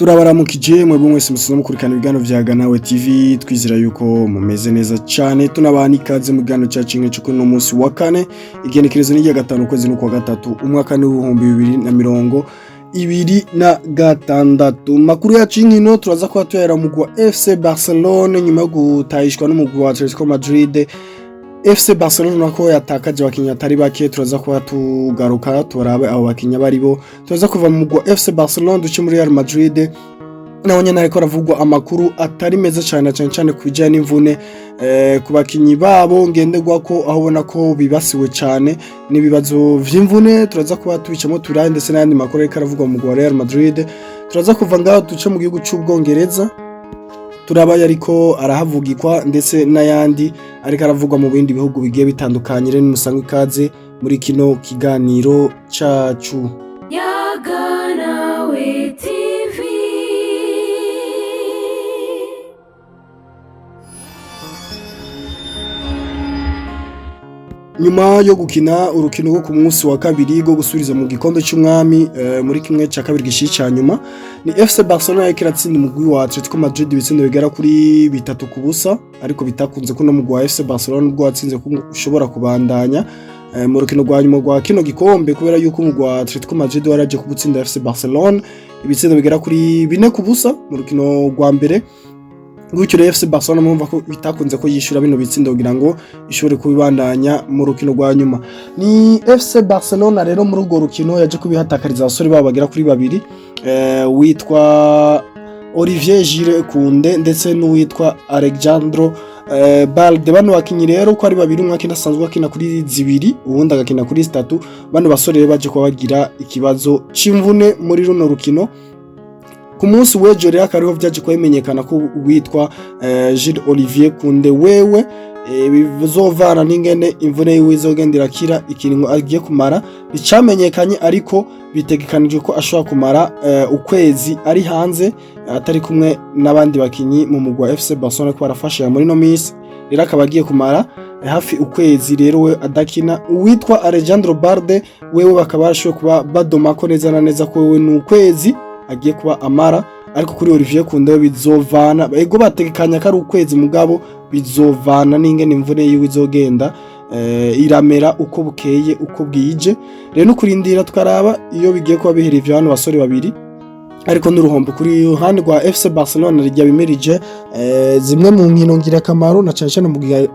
Turabaramukije mwebwe mwese musanzwe mukurikirana ibiganiro vya Ganawe TV, twizera yuko mumeze neza cane. Tunabaha n'ikaze mu kiganiro cacu cyo kuri uno munsi wa kane, igenekerezo ni rya 5 ukwezi n'ukwa gatatu umwaka w'2026. Makuru yacu y'inkino turaza kuba tuyahera mu mugwi wa FC Barcelone nyuma yo gutahishwa n'umugwi wa Atletico Madrid. FC Barcelona nako yatakaje abakinyi atari bake, turaza kuba tugaruka turabe abo bakinyi baribo. Turaza kuva mu mugwi wa FC Barcelona duce muri Real Madrid, naho nyene hariko haravugwa amakuru atari meza cane, cane cane ku bijanye n'imvune ku bakinyi babo ngenderwako, aho ubona ko bibasiwe cane n'ibibazo vy'imvune. Turaza kuba tubicamo turabe ndetse n'ayandi makuru ariko aravugwa mu mugwi wa Real Madrid. Turaza kuva ngaho duce mu gihugu c'Ubwongereza, turaba ariko arahavugikwa ndetse n'ayandi ariko aravugwa mu bindi bihugu bigiye bitandukanye. Rero nimusange ikaze muri kino kiganiro cacu. Yaga Nawe TV. Nyuma yo gukina urukino rwo ku munsi wa kabiri rwo gusubiriza mu gikombe c'umwami muri kimwe ca kabiri gishiye ca nyuma, ni FC Barcelona yariko iratsinda umugwi wa Atletico Madrid ibitsindo bigera kuri 3-0, ariko bitakunze ko no mugwi wa FC Barcelona ubwo watsinze ko ushobora kubandanya mu rukino rwa nyuma rwa kino gikombe, kubera yuko umugwi wa Atletico Madrid waraje kugutsinda FC Barcelona ibitsindo bigera kuri 4-0 mu rukino rwa mbere. Gutyo rero FC Barcelona murumva ko bitakunze ko yishura bino bitsindo kugira ngo ishobore kubibandanya mu rukino rwa nyuma. Ni FC Barcelona rero muri urwo rukino yaje kubihatakariza abasore babo bagera kuri babiri, witwa Olivier Giroud Kounde ndetse n'uwitwa Alejandro Balde. Bano bakinyi rero uko ari babiri, umwe akina asanzwe akina kuri zibiri, uwundi agakina kuri zitatu. Bano basore rero baje kuba bagira ikibazo c'imvune muri runo rukino. Ku munsi w'ejo rero akaba ariho vyaje kuba bimenyekana ko uwitwa Jules Olivier Kounde wewe bizovana n'ingene imvune yiwe izogenda irakira. Ikiringo agiye kumara bicamenyekanye, ariko bitegekanijwe ko ashobora kumara ukwezi ari hanze atari kumwe n'abandi bakinyi mu mugwi wa FC Barcelona ko barafasha muri no minsi. Rero akaba agiye kumara hafi ukwezi rero we adakina. Uwitwa Alejandro Balde wewe bakaba barashoboye kuba badomako neza na neza ko wewe ni ukwezi agiye kuba amara, ariko kuri Olivier Kounde bizovana, ego bategekanya ko ari ukwezi, mugabo bizovana n'ingene imvune yiwe izogenda iramera uko bukeye uko bwije. Rero no kurindira tukaraba iyo bigiye kuba bihera ivyo hano basore babiri, ariko n'uruhombo kuri ruhande rwa FC Barcelona rijya bimirije zimwe mu nkino ngirakamaro na cane cane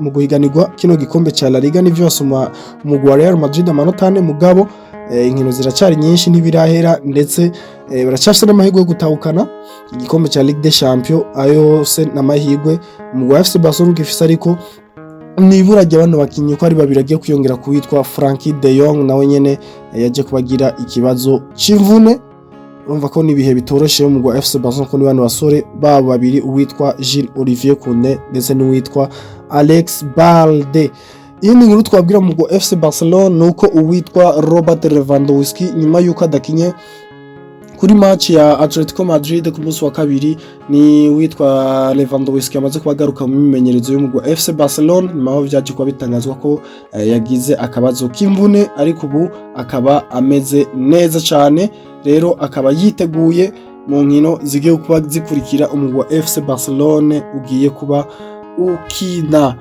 mu guhiganirwa kino gikombe ca La Liga. N'ivyo basoma umugwi wa Real Madrid amanota 4, mugabo inkino ziracari nyinshi ntibirahera, ndetse baracafise n'amahirwe yo gutahukana igikombe ca Ligue des Champions. Ayo yose n'amahirwe umugwi wa FC Barcelona ugifise, ariko nibura rya bano bakinyi ko ari babiri agiye kwiyongera kuwitwa Frenkie de Jong, nawe nyene yaje kubagira ikibazo c'imvune. Urumva ko nibihe bitoroshe mu mugwi wa FC Barcelona ko ni bano basore babo babiri, uwitwa Jules Olivier Kounde ndetse n'uwitwa Alex Balde. Iyindi nkuru twabwira mu mugwi wa FC Barcelona nuko uwitwa Robert Lewandowski nyuma yuko adakinye kuri match ya Atletico Madrid ku munsi wa kabiri, ni uwitwa Lewandowski amaze kubagaruka mu mimenyerezo y'umugwi wa FC Barcelona nyuma aho vyaje kuba bitangazwa ko yagize akabazo k'imvune, ariko ubu akaba ameze neza cane. Rero akaba yiteguye mu nkino zigiye kuba zikurikira umugwi wa FC Barcelona ugiye kuba ukina.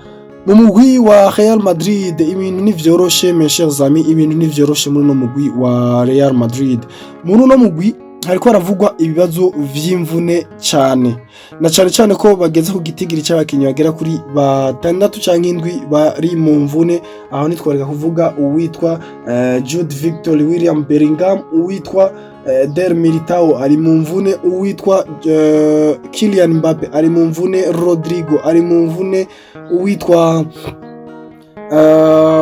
Mu mugwi wa Real Madrid ibintu ntivyoroshe, mes chers amis, ibintu ntivyoroshe muri uno mugwi wa Real Madrid. Muri uno mugwi hariko haravugwa ibibazo vy'imvune cane, na cane cane ko bageze ku gitigiri c'abakinyi bagera kuri 6 canke 7 bari mu mvune. Aho ntitworeka kuvuga uwitwa Jude Victor William Bellingham, uwitwa Eder Militao ari mu mvune, uwitwa Kylian Mbappe ari mu mvune, Rodrigo ari mu mvune, uwitwa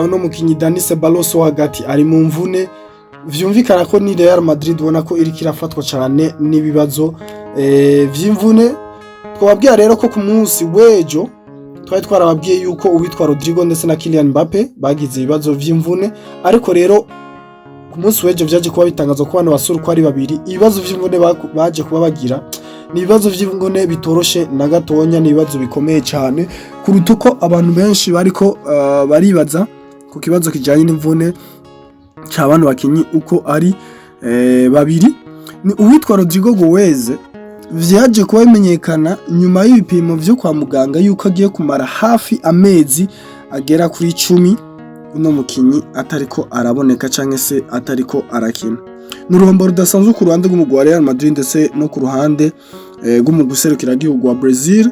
no mukinyi Dani Ceballos wo hagati ari mu mvune. Vyumvikana ko ni Real Madrid ubona ko iriko irafatwa cane n'ibibazo vy'imvune. Twababwira rero ko ku munsi w'ejo twari twarababwiye yuko uwitwa Rodrigo ndetse na Kylian Mbappe bagize ibibazo vy'imvune, ariko rero ku munsi w'ejo vyaje kuba bitangazwa ko bano basore uko ari babiri ibibazo vy'imvune baje kuba bagira ni ibibazo vy'imvune bitoroshe na gatonya, ni ibibazo bikomeye cane kuruta uko abantu benshi bariko baribaza ku kibazo kijanye n'imvune ca bano bakinyi uko ari babiri. Ni uwitwa Rodrigo Goes. Vyaje kuba bimenyekana nyuma y'ibipimo vyo kwa muganga yuko agiye kumara hafi amezi agera kuri 10 uno mukinyi atariko araboneka canke se atariko arakina. Ni uruhombo rudasanzwe ku ruhande rw'umugwi wa Real Madrid ndetse no ku ruhande rw'umugwi userukiragihugu wa Brazil,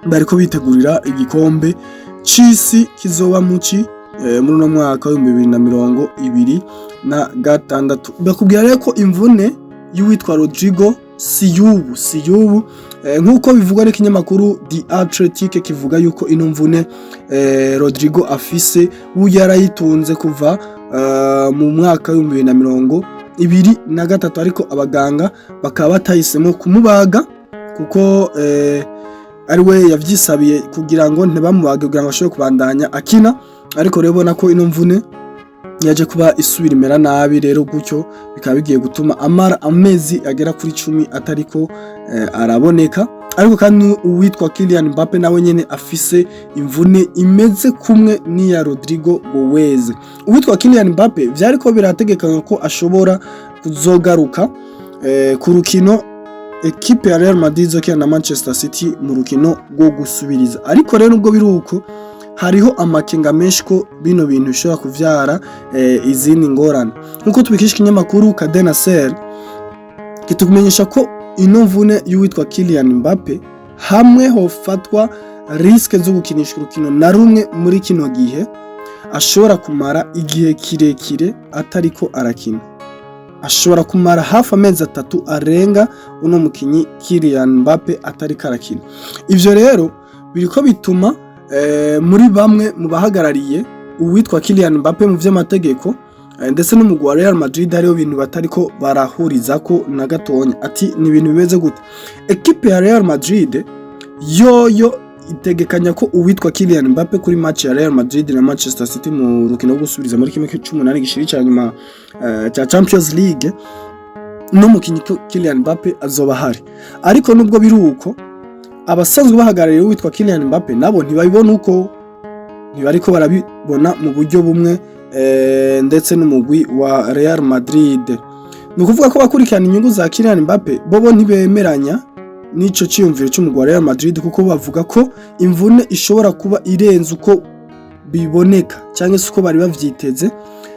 bariko bitegurira igikombe c'isi kizoba muci muri uno mwaka wa 2026. Bakubwira rero ko imvune y'uwitwa Rodrigo si y'ubu, si y'ubu. Nk'uko bivugwa n'ikinyamakuru The Athletic, kivuga yuko ino mvune Rodrigo afise yarayitunze kuva mu mwaka wa 2023, ariko abaganga bakaba batahisemo kumubaga kuko ari we yavyisabiye kugira ngo ntibamubage, kugira ngo ashobore kubandanya akina. Ariko rero ubona ko ino mvune yaje kuba isubira imera nabi, rero gutyo bikaba bigiye gutuma amara amezi agera kuri 10 atariko araboneka. Ariko kandi uwitwa Kylian Mbappe nawe nyene afise imvune imeze kumwe n'iya Rodrigo Goes. Uwitwa Kylian Mbappe vyariko birategekanywa ko ashobora kuzogaruka ku rukino ekipe ya Real Madrid izokina na Manchester City mu rukino rwo gusubiriza. Ariko rero nubwo biri uko, hariho amakenga menshi ko bino bintu bishobora kuvyara izindi ngorane. Nkuko tubikisha ikinyamakuru Cadena Ser, kitukumenyesha ko ino mvune y'uwitwa Kylian Mbappe, hamwe hofatwa risque zo gukinisha urukino na rumwe muri kino gihe, ashobora kumara igihe kirekire atariko arakina. Ashobora kumara hafi amezi 3 arenga uno mukinyi Kylian Mbappe atariko arakina. Ivyo rero biriko bituma muri bamwe mu bahagarariye uwitwa Kylian Mbappe mu vy'amategeko ndetse n'umugwi wa Real Madrid hariho ibintu batariko barahurizako na gatonya. Ati ni ibintu bimeze gute? Ekipe ya Real Madrid yoyo itegekanya ko uwitwa Kylian Mbappe kuri match ya Real Madrid na Manchester City mu rukino rwo gusubiriza muri kimwe c'umunani gishiri ca nyuma ca Champions League, n'umukinyi Kylian Mbappe azoba ahari. Ariko nubwo biri uko, abasanzwe bahagarariye uwitwa Kylian Mbappe nabo ntibabibona uko, ntibariko barabibona mu buryo bumwe ndetse n'umugwi wa Real Madrid. Ni ukuvuga ko bakurikirana inyungu za Kylian Mbappe bobo ntibemeranya n'ico ciyumviro c'umugwi wa Real Madrid, kuko bavuga ko imvune ishobora kuba irenze uko biboneka cyangwa se uko bari bavyiteze,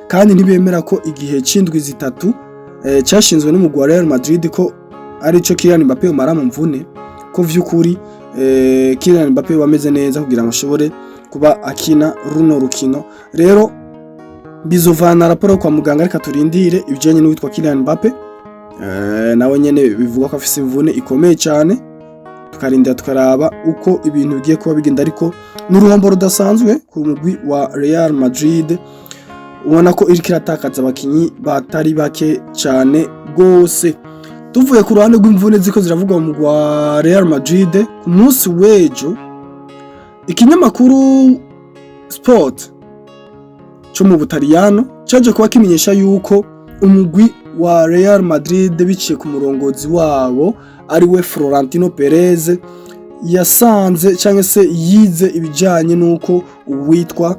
kandi ntibemera ko igihe c'indwi 3 cashinzwe n'umugwi wa Real Madrid ko arico Kylian Mbappe yomara mu mvune, ko vy'ukuri Kylian Mbappe wameze neza kugira ngo ashobore kuba akina runo rukino. Rero bizovana raporo kwa muganga. Reka turindire ibijanye n'uwitwa Kylian Mbappe, nawe nyene bivugwa ko afise imvune ikomeye cyane, tukarindira tukaraba uko ibintu bigiye kuba bigenda. Ariko n'uruhombo rudasanzwe ku mugwi wa Real Madrid, ubona ko iriko iratakaza abakinyi batari bake cyane gose. Tuvuye ku ruhande rw'imvune ziko ziravugwa mu mugwi wa Real Madrid, ku munsi w'ejo ikinyamakuru Sport cyo mu Butaliyano caje kuba kimenyesha yuko umugwi wa Real Madrid, biciye ku murongozi wabo ari we Florentino Perez, yasanze cyangwa se yize ibijanye n'uko uwitwa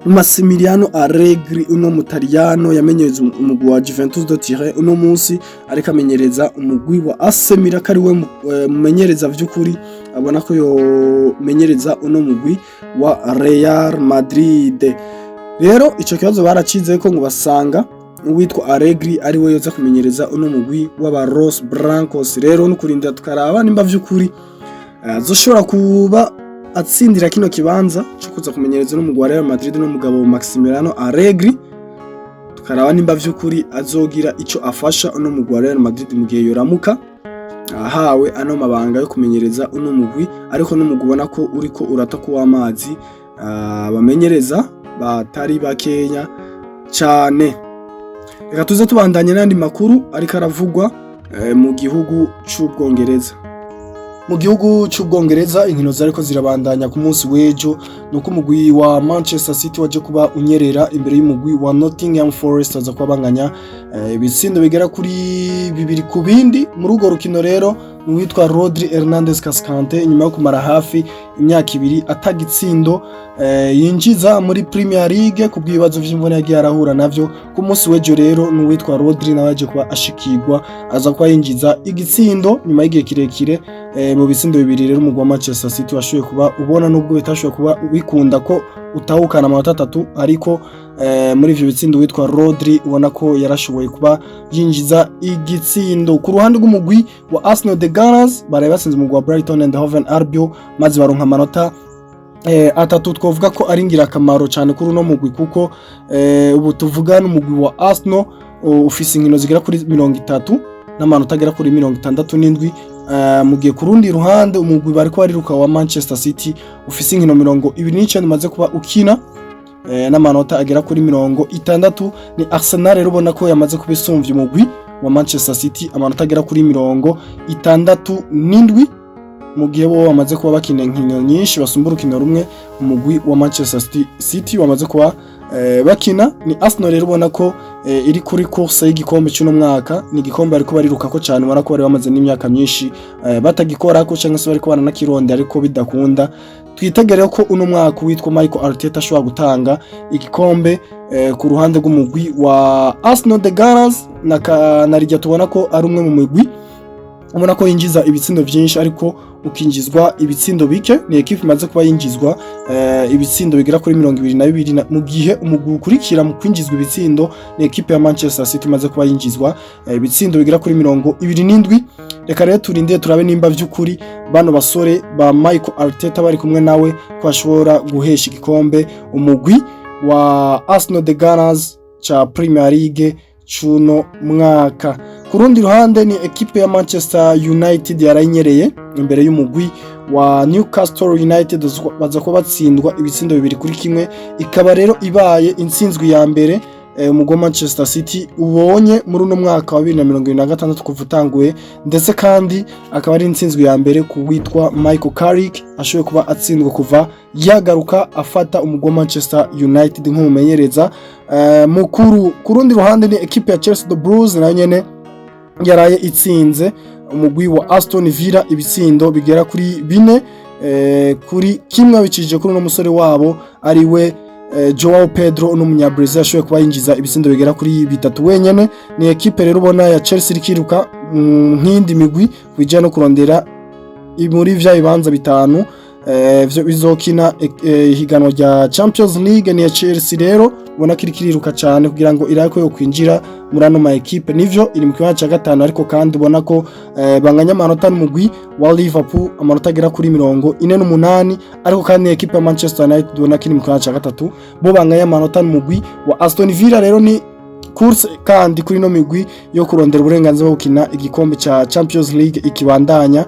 Massimiliano Allegri, uno Mutaliyano yamenyereza umugwi wa Juventus de Turin, uno munsi ariko amenyereza umugwi wa AC Milan, ko ari we mumenyereza vy'ukuri abona ko yomenyereza uno mugwi wa Real Madrid. Rero ico kibazo baracize ko ngo basanga uwitwa Allegri ari we yoza kumenyereza uno mugwi w'aba Los Blancos. Rero no kurindira tukaraba nimba vy'ukuri azoshobora kuba atsindira kino kibanza cyo kuza kumenyereza n'umugwi wa Real Madrid n'umugabo Maximiliano Allegri, tukaraba nimba vy'ukuri azogira ico afasha uno mugwi wa Real Madrid mu gihe yoramuka ahawe ano mabanga yo kumenyereza uno mugwi. Ariko n'umugwi ubona ko uriko urata kuw'amazi bamenyereza batari bakenya cane. Reka tuze tubandanye n'andi makuru ariko aravugwa mu gihugu c'Ubwongereza. Mu gihugu c'Ubwongereza inkino zariko zirabandanya ku munsi w'ejo, nuko umugwi wa Manchester City waje kuba unyerera imbere y'umugwi wa Nottingham Forest, aza kuba banganya ibitsindo bigera kuri 2-2 muri urwo rukino. Rero Ni uwitwa Rodri Hernandez Cascante, nyuma yo kumara hafi imyaka 2 atagitsindo yinjiza muri Premier League ku bw'ibibazo vy'imvune yagiye arahura navyo. Ku munsi w'ejo rero ni uwitwa Rodri nawe yaje kuba ashikirwa, aza kuba yinjiza igitsindo nyuma y'igihe kirekire. Mu bitsindo bibiri rero umugwi wa Manchester City washoboye kuba ubona, nubwo bitashoboye kuba bikunda ko utahukana amanota 3, ariko muri ivyo bitsindo witwa Rodri ubona ko yarashoboye kuba yinjiza igitsindo. Ku ruhande rw'umugwi wa Arsenal, The Gunners baraye batsinze umugwi wa Brighton and Hove Albion, maze baronka amanota 3 twavuga ko ari ingirakamaro cyane kuri uno mugwi, kuko ubu tuvuga n'umugwi wa Arsenal ufise inkino zigera kuri 30 n'amanota agera kuri 67, mu gihe ku rundi ruhande umugwi bariko bariruka wa Manchester City ufise inkino 29 umaze kuba ukina n'amanota agera kuri 60. Ni Arsenal rero ubona ko yamaze kuba isumvya umugwi wa Manchester City amanota agera kuri 67, mu gihe bo bamaze kuba bakina inkino nyinshi basumba urukino rumwe umugwi wa Manchester City wamaze kuba bakina. Ni Arsenal rero ubona ko iri kuri course y'igikombe cy'uno mwaka. Ni igikombe bariko barirukako cyane, ubona ko bari bamaze n'imyaka myinshi batagikorako cyangwa se bariko baranakironda ariko bidakunda. Twitegere ko uno mwaka witwa Michael Arteta ashobora gutanga igikombe ku ruhande rw'umugwi wa Arsenal, The Gunners, na rijya tubona ko ari umwe mu migwi ubona ko yinjiza ibitsindo byinshi ariko ukinjizwa ibitsindo bike. Ni ekipe imaze kuba yinjizwa ibitsindo bigera kuri 22, mu gihe umugwi ukurikira mu kwinjizwa ibitsindo ni ekipe ya Manchester City imaze kuba yinjizwa ibitsindo bigera kuri 27. Reka rero turindire turabe nimba vy'ukuri bano basore ba Michael Arteta bari kumwe nawe ko bashobora guhesha igikombe umugwi wa Arsenal, The Gunners, ca Premier League cuno mwaka. Ku rundi ruhande ni ekipe ya Manchester United yarayinyereye imbere y'umugwi wa Newcastle United, baza kuba batsindwa ibitsindo 2-1. Ikaba rero ibaye intsinzwi ya mbere umugwi wa Manchester City ubonye muri uno mwaka wa 2026 kuva utanguye, ndetse kandi akaba ari intsinzwi ya mbere ku witwa Michael Carrick ashoboye kuba atsindwa kuva yagaruka afata umugwi wa Manchester United nk'umumenyereza mukuru. Ku rundi ruhande ni ekipe ya Chelsea, The Blues, nayo nyene yaraye itsinze umugwi wa Aston Villa ibitsindo bigera kuri 4-1, bicishije kuri uno musore wabo ari we Joao Pedro n'umunyabrazil ashoboye kuba yinjiza ibitsindo bigera kuri 3 wenyene. Ni ekipe rero ubona ya Chelsea irikiruka nk'indi migwi bijya no kurondera muri vya bibanza bitanu vyo bizokina ihiganwa rya Champions League. Ni ya Chelsea rero ubona ko iriko iriruka cyane kugira ngo irabe ko yo kwinjira muri ano ma ekipe. Nivyo, iri mu kibanza cya gatanu, ariko kandi ubona ko banganya amanota n'umugwi wa Liverpool, amanota agera kuri 48. Ariko kandi ekipe ya Manchester United ubona ko iri mu kibanza cya gatatu, bo banganya amanota n'umugwi wa Aston Villa. Rero ni course kandi kuri no migwi yo kurondera uburenganzira bwo gukina igikombe ca Champions League ikibandanya.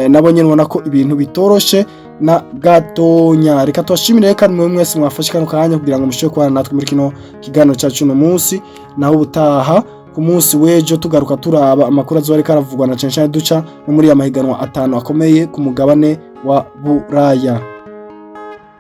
Nabo nyene ubona ko ibintu bitoroshe na gatonya. Reka tubashimire kandi mwe mwese mwafashe kano kanya kugira ngo mushobore kubana natwe muri kino kiganiro cyacu uno munsi. Naho ubutaha ku munsi w'ejo tugaruka turaba amakuru azoba ariko aravugwa na cane cane duca no muri ya mahiganwa atanu akomeye ku mugabane wa Buraya.